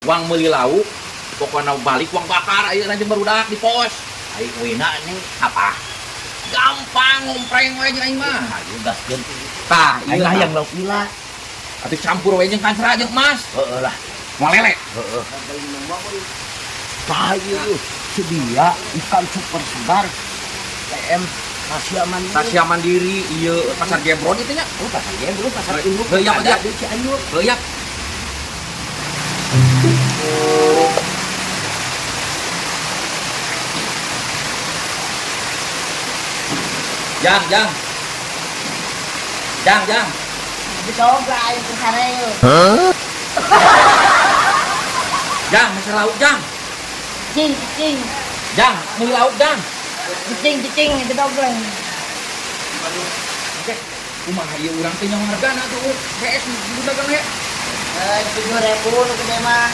Wang meuli lauk, pokokna balik wang bakar ayeuna jeung barudak di pos. Aing wina nih apa? Gampang ngompreng we jeung aing mah. Ayo gaskeun. Tah, Aing ieu hayang lauk lila. Atuh campur we jeung kancra jeung emas. Heeh lah. Moal lele. Heeh. Tah ieu sedia ikan super segar. TM Tasya Mandiri. Tasya Mandiri ieu pasar Gebron itu nya. Oh, pasar Gebron, pasar induk. Heuh, Ada iya. di Cianjur. Heuh. Jang, jang. Jang, jang. Dicoba aing ke sana yuk. Jang, meser lauk, jang. Cicing, cicing. Jang, meuli lauk, jang. Cicing, cicing itu dogeng. Oke, kumaha ieu urang teh nyaho hargana tuh. PS nu dagang he. Eh, 7.000 nu gede mah.